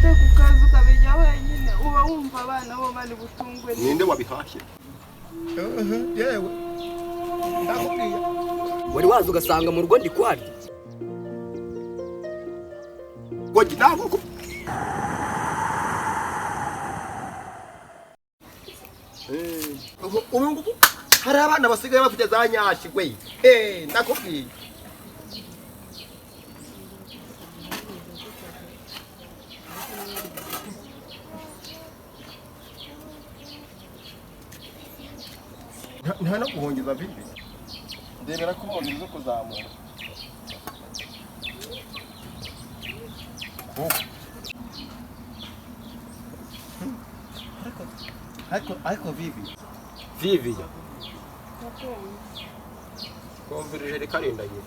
Turateka ukaza ukabirya wenyine, uba wumva abana bo bari butungwe. Ninde wabihashye? Yewe, ndakubwiye. Wari waza ugasanga mu rugo ndi kuharya. Gogi ntabwo. Ubu ngubu hari abana basigaye bafite za nyashi we. Ndakubwiye. Nta no guhongeza bibi. Ndebera ko umubiri zo kuzamura. Ariko vivi. Vivi ya. Kumvirije rikarindagiye.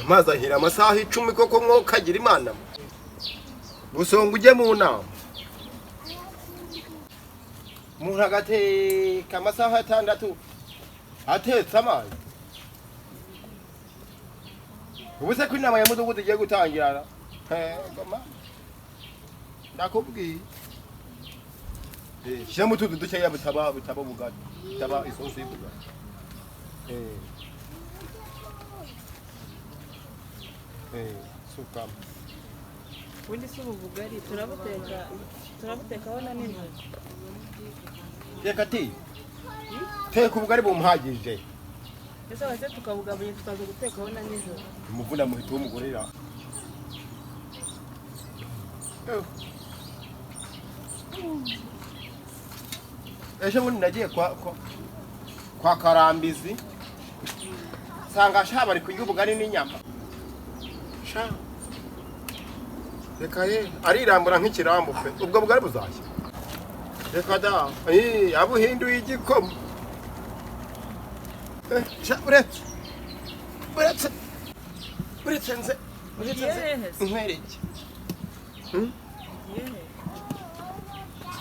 Amazi ahira amasaha 10 koko mwokagira Imana. Busonga ujye mu nama. Umuntu agateka amasaha 6 atetse amazi. Ubu se ko inama ya mudugudu igiye gutangira? Goma. Ndakubwiye. Shyiramo utundi dukeya butaba bugari. Bitaba isosi y'ubugari. Sukama. Ubundi si ubu bugari turabutekaho na nijoro. Reka ti. Teka ubugari bumuhagije. Ese waze tukabugabuye tukaza gutekaho na nijoro. Umuvuna muhito w'umugorera. Ejo bundi nagiye kwa Karambizi. Sanga sha bari kurya ubugari n'inyama. Sha. Reka ye arirambura nk'ikirambo pe. Ubwo bugari buzashya. Reka da. Abuhinduye igikoma. Sha uretse. Uretse nze. Nkwereke.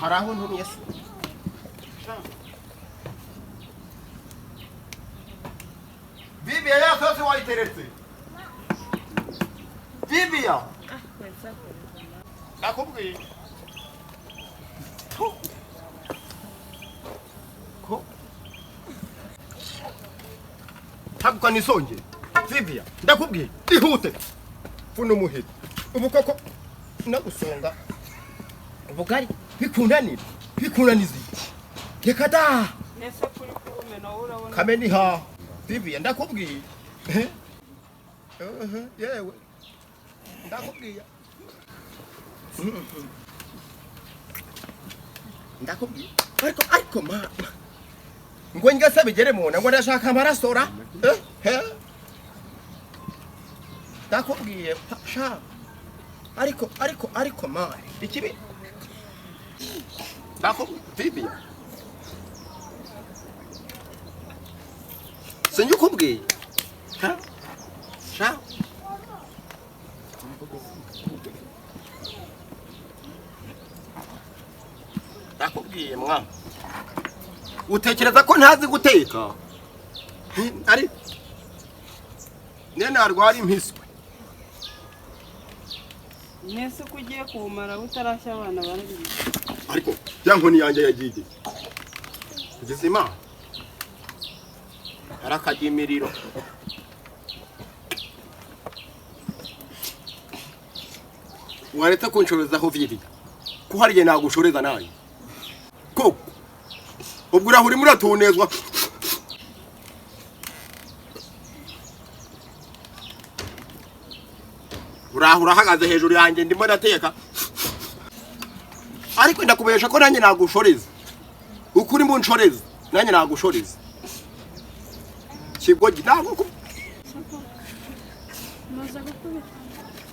Hari aho ntumye se. Bibiya ya sosi wayiteretse. Bibiya. Ndakubwiye. Ko. Tabwa nisonge. Bibiya, ndakubwiye. Ihute. Funo muheri. Ubu koko nagusonga. Ubugari bikunanira. Bikunaniza iki? Reka da. Nese kuri kumena urabona. Kameni ha. Bibiya ndakubwiye. Yewe. Ndakubwiye. Ndakubwiye. Ariko ma. Ngo ngase bigere mu ngo ndashaka amarasora. Ndakubwiye sha. Ariko ma. Ikibi. Ndakubwiye Bibiya. Sinjukubwiye. Ha? Sha. Ndakubwiye mwa. Utekereza ko ntazi guteka? Ari nene arwara impiswe. Nese kugiye kumara utarashya abana barariye. Ariko ya nkoni yanjye yagiye. Kugeza Imana. Arakagimiriro. Waretse kunshoreza vivi. Ko hariye nagushoreza nayo. Koko. Ubwo urahuri muratunezwa. Urahura hagaze hejuru yanjye ndimo ndateka. Ariko ndakubesha ko nanjye nagushoreza. Ukuri mu nshoreza, nanjye nagushoreza. Kigogi ntabwo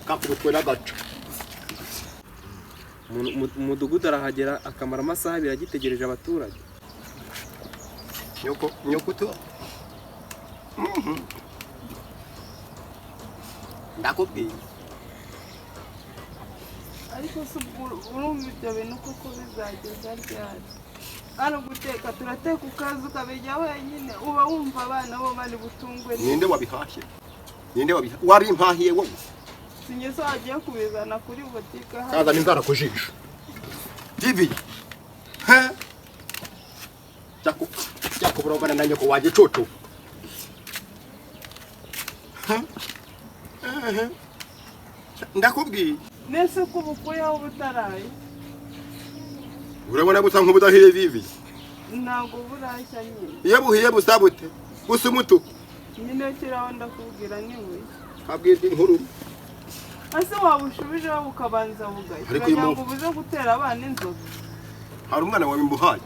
kakubutwe n'agaca. Umudugudu arahagera akamara amasaha abiri agitegereje abaturage. Nyoko to. Ndakubwiye. Ariko se urumva ibyo bintu koko bizageza ryari? Ari uguteka turateka ukaza ukabirya wenyine, uba wumva abana bo bari butungwe. Ninde wabihashye? Ninde wabimpahiye wowe? Sinjye se wagiye kubizana kuri butike hano. Kazana inzara ku jisho. Vivi. He? Cyakuburogana na nyoko wa gicucu. Ndakubwiye. Nese ko ubukuyeho butaraye. Urabona busa nk'ubudahiye Vivi. Ntabwo burashya nyine. Iyo buhiye busa bute? Busa umutuku. Nyine kiraho ndakubwira niwe. Kabwirwa inkuru. Ese wabushubijeho bukabanza bugashya. Ariko uyu Uragira ngo mu- ubuze gutera abana inzoka. Hari umwana wawe mbuhaye.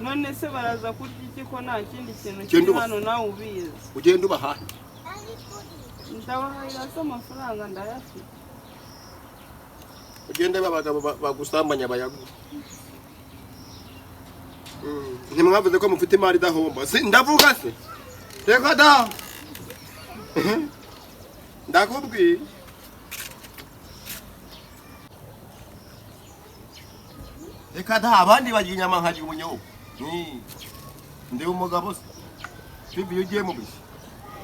None se baraza kurya iki ko nta kindi kintu Genda kiri uba- hano nawe ubizi. Ugenda ubahaye. Ndabahahira se amafaranga ndayafite. Ugende babagabo bagusambanya bayaguha. Ntimwavuze ko mufite imari idahomba. Si ndavuga se. Reka da. Ndakubwiye. Reka da abandi barya inyama nkarya ubunyobwa. Ni. Ndi umugabo se. Bibi iyo ugiye mu bishya.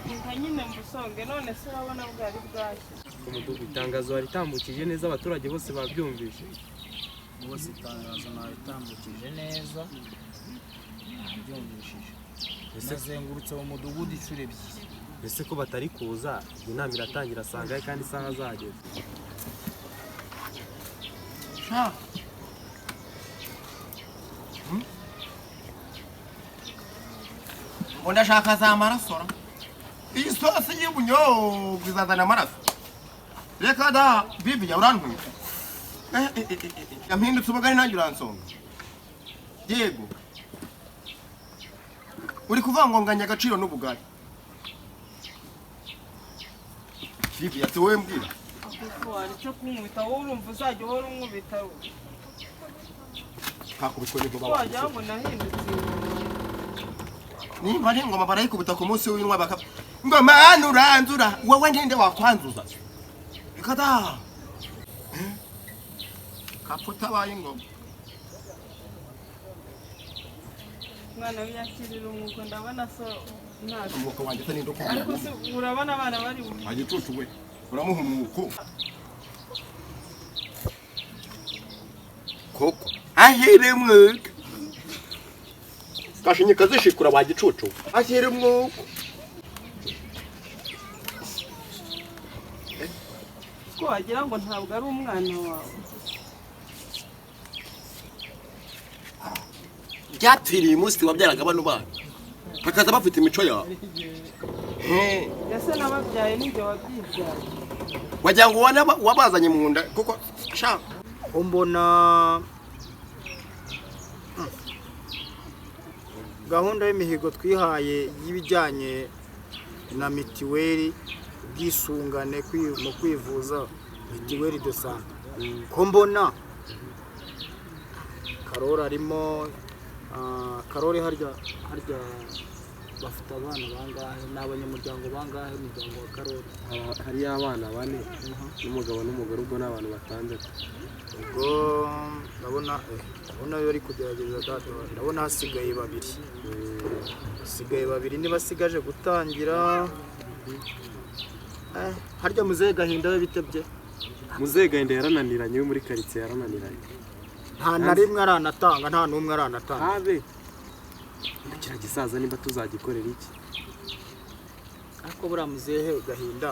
Reka nyine mbusonge none se urabona bwari bwashya. Umudugudu itangazo waritambukije neza abaturage bose babyumvise. Bose itangazo naritambukije neza, naryumvishije. Nazengurutse mu mudugudu inshuro ebyiri. Ese ko batari kuza, iyi nama iratangira sangahe kandi isaha zageze. Sha. Ngo ndashaka za maraso ra. Iyi sosi y'ubunyobwa izazana amaraso. Reka da Bibi ya urantwika. Yampindutse ubugari nanjye uransonga. Yego. Uri kuvuga ngo nganya agaciro n'ubugari. Bibi ati wowe mbwira. Kuko wari cyo kunkubita wowe urumva uzajya uhora unkubita. Kakubitwe n'inkuba. Wagira ngo nahindutse. Nimba ari ingoma barayikubita ku munsi w'inwa baka. Ngoma anuranzura wowe ndinde wakwanzuza. Reka da. Kapfa utabaye ingoma. Mwana wiyakirira umwuko ndabona so nta. Umwuko wanjye se ninde ukubwira? Ariko se urabona abana bari bu- Agicucu we. Uramuha umwuko. Koko. Ahere umwuka. Kashinyika zishikura wa gicucu. Ahere umwuko. Ko wagira ngo ntabwo ari umwana wawe. Byapfiriye umunsi wabyaraga bano bana. Bakaza bafite imico yawe. Ese nababyaye n'ibyo wabyibyaye. Wagira ngo wabazanye mu nda kuko sha Mbona gahunda y'imihigo twihaye y'ibijyanye na mitiweli ubwisungane mu kwivuza mitiweli de sante. Ko mbona Karori arimo, Karori harya bafite abana bangahe? Ni abanyamuryango bangahe umuryango wa Karori? Hariyo abana bane n'umugabo n'umugore, ubwo ni abantu batandatu. Ubwo ndabona ndabona bari kugerageza data, ndabona hasigaye babiri. Hasigaye babiri nibasigaje gutangira. Harya Muzehe Gahinda we bitebye? Muzehe Gahinda yarananiranye, we muri quartier yarananiranye. Nta na rimwe aranatanga, nta n'umwe aranatanga. Habe. Kira gisaza nimba tuzagikorera iki? Ariko buriya Muzehe Gahinda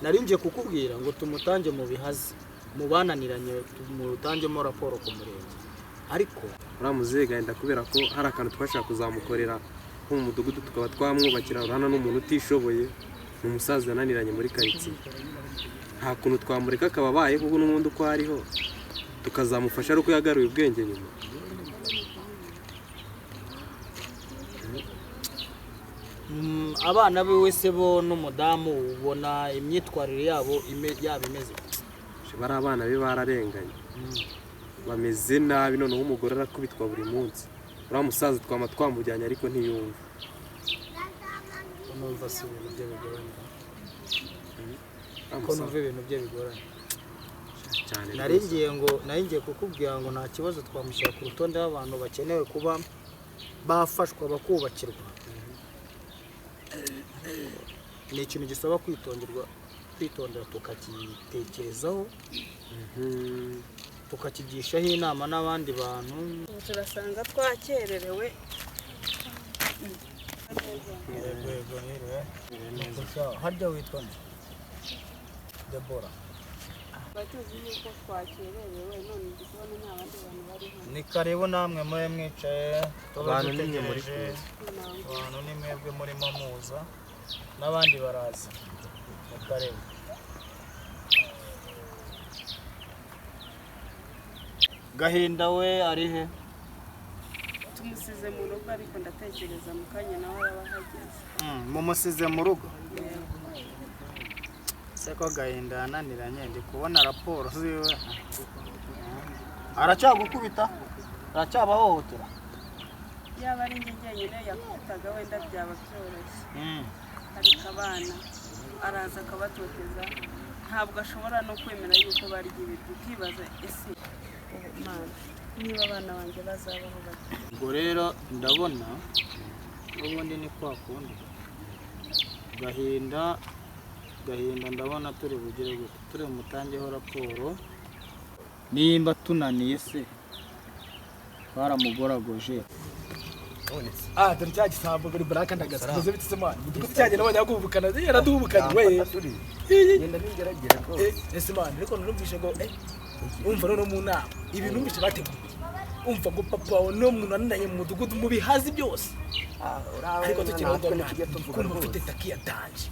nari ngiye kukubwira ngo tumutange mu bihazi, mu bananiranye tumutangemo raporo ku murenge. Ariko uriya Muzehe Gahinda kubera ko hari akantu twashaka kuzamukorera nko mu mudugudu tukaba twamwubakira, urabona n'umuntu utishoboye, ni umusaza yananiranye muri quartier. Nta kuntu twamureka akaba abaye kuko n'ubundi uko ariho tukazamufasha ari uko yagaruye ubwenge nyuma. Abana be wese bo n'umudamu ubona imyitwarire yabo yaba imeze. Bari abana be bararenganye. Bameze nabi, noneho umugore arakubitwa buri munsi. Uriya musaza twama twamujyanye ariko ntiyumva. Numva si ibintu bye bigoranye. Ko numva ibintu bye bigoranye. Cyane. Nari ngiye kukubwira ngo nta kibazo twamushyira ku rutonde rw'abantu bakenewe kuba bafashwa bakubakirwa. Ni ikintu gisaba kwitonderwa, kwitondera, tukakitekerezaho, tukakigishaho inama n'abandi bantu. Ubu turasanga twakererewe. Yego yego, yiriwe neza. Harya witwa nde? Debora? Batuzi yuko twakererewe, none ndi kubona nta bandi bantu bari hano. Ni karibu namwe, mube mwicaye tuba Abantu ni mwe muri dutegereje. kuza. Abantu ni mwebwe murimo muza, n'abandi baraza. Ni karibu. Gahinda we ari he? Tumusize mu rugo, ariko ndatekereza mu kanya nawe yaba ahageze. Mumusize mu rugo se? Ko Gahinda yananiranye, ndi kubona raporo ziwe. Aracyagukubita? Aracyabahohotera? Yaba ari njye njyenyine yakubitaga wenda byaba byoroshye, ariko abana araza akabatoteza, ntabwo ashobora no kwemera yuko barya ibiryo. Ukibaza ese ubu Mana, niba abana banjye bazabaho bate? Ubwo rero ndabona n'ubundi ni kwa kundi. Gahinda, Gahinda, ndabona turi bugire gute, turi bumutangeho raporo. Nimba tunaniye se twaramugoragoje. Ah, dore cya gisambo ngo ni Black ndagasa. Tuze bitse man. Mudugudu cyanjye nabonye agubukana. Yaradubukanye we. Genda n'ingeragere rwose. Ese man, ariko numvishe ngo umva none mu nama. Ibi numvishe bateguye. Umva ngo papa wawe no muntu ananiranye mu mudugudu mu bihazi byose. Ariko tukiri aho ngaho, tujye tuvuga kumva mfite rwose. takiya danje.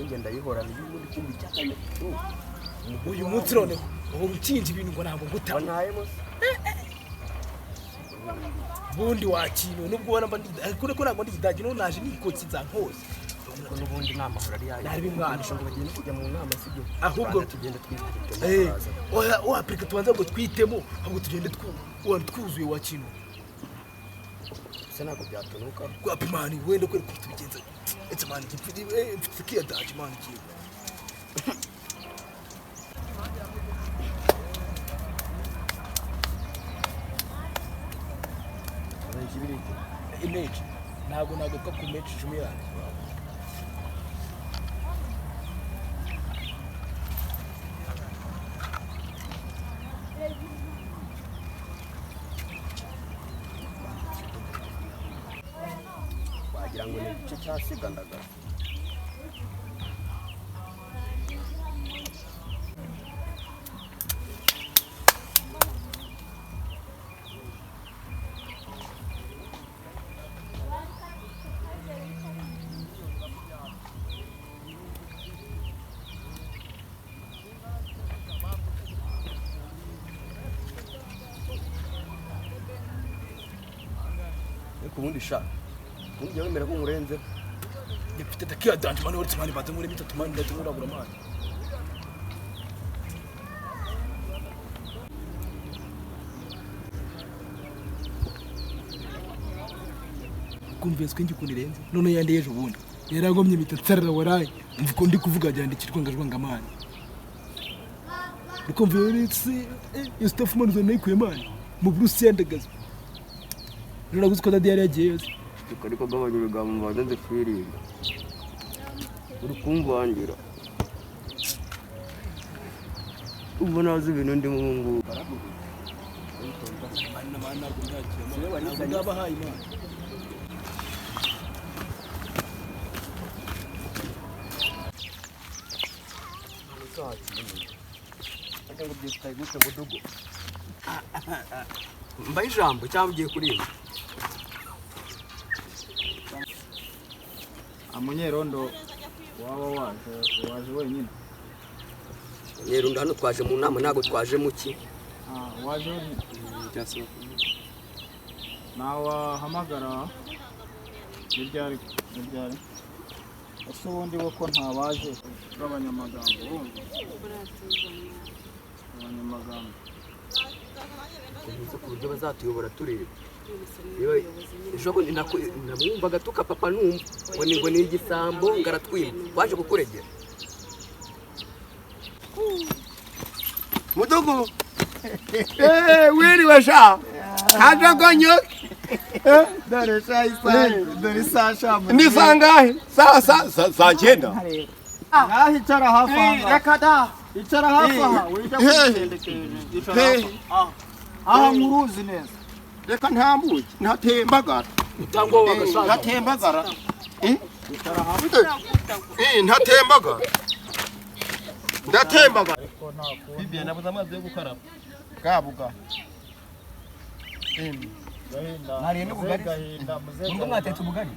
Ngenda yihorana iyo ubundi kumva icyakane. Uyu munsi noneho ubu ukinje ibintu ngo ntabwo ngutama. Wantayemo se? Ubundi wakintu nubwo ubona mba ndi ariko ko ntabwo ndi ikidage, none naje nikoki nzankoze. Ariko n'ubundi nta mahoro ari yayo. Nari bimwana. Ngo bagende kujya mu nama sibyo? Ahubwo- Banza tugende twihute. Oya oya, tubanza ngo twitemo, ahubwo tugende twuzuye wa kintu. Se ntabwo byatunuka? Wapi man, wenda kweri ko tubigenza. Etse man, mfite mfite kiya daje man kiyo. Image ntabwo nagaruka ku menshi icumi yanjye. Wagira ngo ni igice cyasiganaga. Ariko ubundi sha, ubundi jya wemera ko nkurenze. Mfite takiya danje man, uretse man banze ngure bitatu man, ndetse nguragura man. Kumva twingi ukuntu irenze none yandi ejo bundi yaragomye impita nsarara waraye. Umva uko ndi kuvuga, byandikirwa ngajwanga man. Ukumva yoretse iyo stuff man uzanayikuye man mu Burusiya ndagaza. Rero naguze ko dadi yari yagiye yose. Ariko gabanya ibigambo, mbanze nzikwirinda, uri kumvangira. Ubu nazi ibintu ndimo ubu ngubu. Ntabwo ndabahaye imana. Ariko ngo byitwaye gute mudugu? Mbaye ijambo cyangwa ugiye kurimba? Umunyerondo waba waje, waje wenyine? Nyerundo hano twaje mu nama, ntabwo twaje mu ki. Ah, waje wenyine? Byasaba Nawahamagara. Ni ryari? Ni ryari ese ubundi bo ko ntabaje b'abanyamagambo bumva abanyamagambo? Tuzi ku buryo bazatuyobora tureba. Niba ejo bundi namwumvaga tuka papa, numva ngo ni igisambo, ngo aratwima, waje kukuregera. Mudugu, wiriwe sha kajagonyo. Dore sha isaha, dore isaha sha. Ni sangahe? Saa saa saa 9. Ngaho icara hafi aha. Reka da. Icara hafi aha, wijya kugusendekera. Icara hafi aha. Aha nkuruzi neza. Reka ntambuke, ntatembagara. Utangwa wagasaza. Ntatembagara. Icara hafi. Ntatembagara. Ndatembagara. Ariko nta kundi. Bibi nabuze amazi yo gukaraba. Kabuga. Gahinda. Mwariye n'ubugari? Gahinda, muze. Ubwo mwatetse ubugari?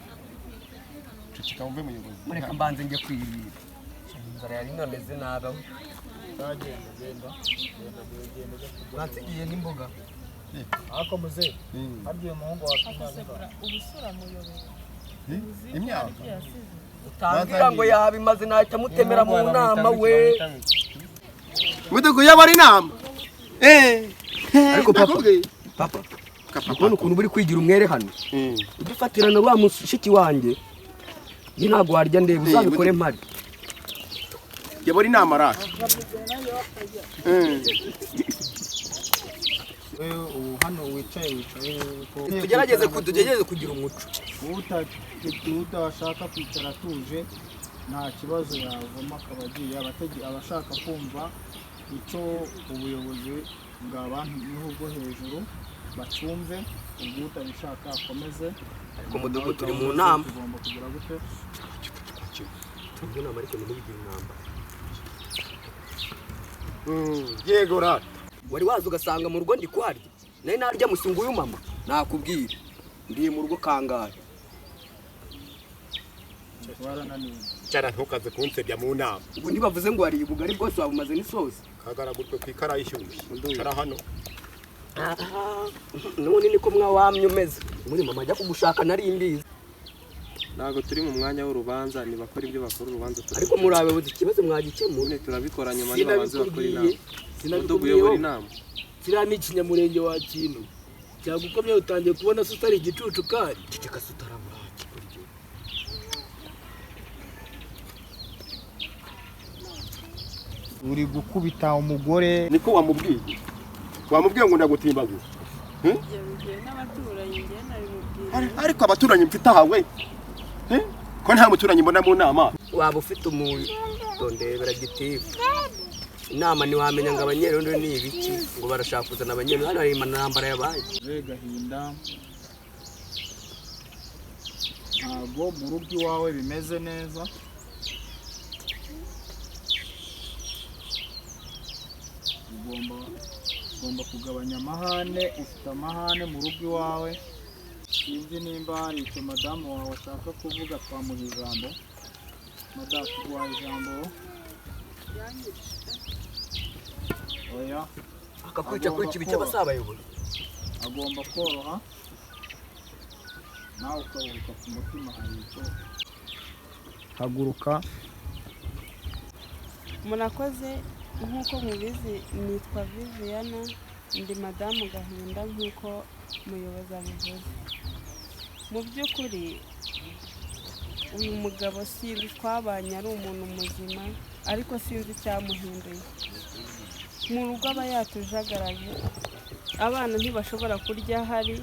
Ceceka wumve muyobozi. Mureka mbanze njye kwirira. Inzara yari inameze nabi aho. Genda, genda. Genda, genda, ujye kurya. Mwansigiye n'imboga. Ariko muze, harya uyu muhungu wawe afite imyaka ingahe? Ubusura muyobozi. Imyaka. Utambwira ngo yabimaze nahita mutemera mu nama we. Mudugu yabari inama. Ariko papa, papa, ubona ukuntu buri kwigira umwere hano. Ujye ufatirana wa mushiki wanjye. Ni ntabwo warya ndeba uzabikore mpari. Yabari inama raka. Ubu hano wicaye wicaye. Tugerageze kugira umuco. Udashaka kwicara atuje nta kibazo yavamo akaba agiye abashaka kumva icyo ubuyobozi bwa banki niho bwo hejuru bacumve, ubwo utabishaka akomeze. Ariko mudugudu turi mu nama. Tugomba kugira gute? Turi mu nama ariko ntimubigire intambara. Yego rata. Wari waza ugasanga mu rugo ndi kwarya. Nari narya musungu uyu mama nakubwira. Ndiye mu rugo kangahe. Cyara ntukaze kunsebya mu nama. Ubu ntibavuze ngo wariye ubugari bwose wabumaze n'isosi. Kagaragurwe ku ikara ishyushye. Cara hano. None niko mwawamye umeze. Muri mama ajya kugushaka nari mbizi. Ntabwo turi mu mwanya w'urubanza, nibakora ibyo bakora urubanza. Ariko muri abayobozi ikibazo mwagikemura. Turabikora nyuma nibabanze bakora inama. Mudugu uyobora inama. Kiriya ni ikinyamurenge wa kintu. Cyagukomye utangiye kubona se utari igicucu kari. Ceceka se utarabura kikuryo. Uri gukubita umugore. Niko wamubwiye. Wamubwiye ngo ndagutimbagura. Yabibwiye n'abaturanyi njye nabimubwiye. Ariko abaturanyi mfite aha we. Ko nta muturanyi mbona mu nama. Waba ufite umutondebera gitifu. Inama ntiwamenya ngo abanyerondo ni ibiki ngo barashaka kuzana abanyerondo hano hari intambara yabaye. Gahinda, ntabwo mu rugo iwawe bimeze neza. Ugomba kugabanya amahane, ufite amahane mu rugo iwawe. Sinzi nimba hari icyo madamu wawe ashaka kuvuga, twamuha ijambo. Madamu tuguha ijambo. Oya. Akakwica kwica ibice basabayoboye. Agomba koroha. Nawe ukaruhuka ku mutima hari icyo. Haguruka. Murakoze. Nk'uko mubizi nitwa Viviana, ndi madamu Gahinda nk'uko muyobozi abivuze. Mu by'ukuri uyu mugabo sinzi twabanye ari umuntu muzima, ariko sinzi icyamuhinduye. Mu rugo aba yatujagaraje, abana ntibashobora kurya hari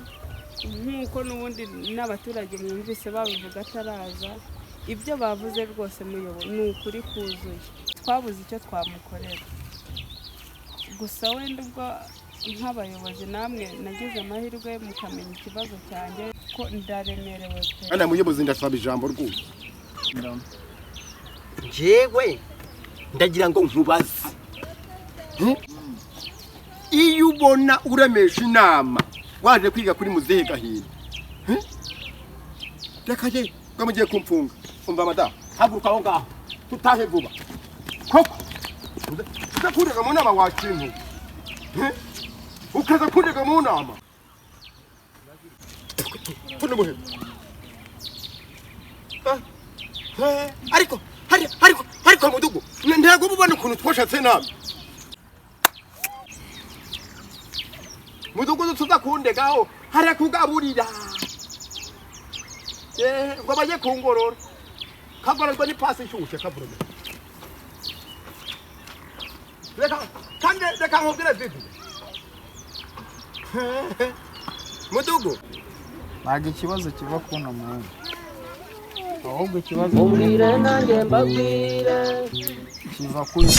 nk'uko n'ubundi n'abaturage mwumvise babivuga ataraza. Ibyo bavuze rwose muyobo ni ukuri kuzuye. Twabuze icyo twamukorera. Gusa wenda ubwo nk'abayobozi namwe nagize amahirwe mukamenya ikibazo cyanjye ko ndaremerewe pe. Ana muyobozi ndasaba ijambo rwose. Njyewe ndagira ngo nkubaze. Iyo ubona uremesha inama waje kwiga kuri muzehe Gahinda. Reka ye ngo mugiye kumfunga. Umva madamu, haguruka aho ngaho. Tutahe vuba. Koko uza kurega mu nama wa kintu. Ukaza kurega mu nama. Tuno muhe. Ariko ariko ariko mudugu ntabwo ubona ukuntu twashatse nabi. Mudugudu tuza kundegaho hariya kugaburira. Ngo baje kungorora. Kagororwa n'ipasi ishyushye kavurume. Reka kandi reka nkubwire vipi. Mudugu Ntabwo ikibazo kiva kuno muhungu, ahubwo ikibazo Mumbwire nanjye mbabwire. kiva kuri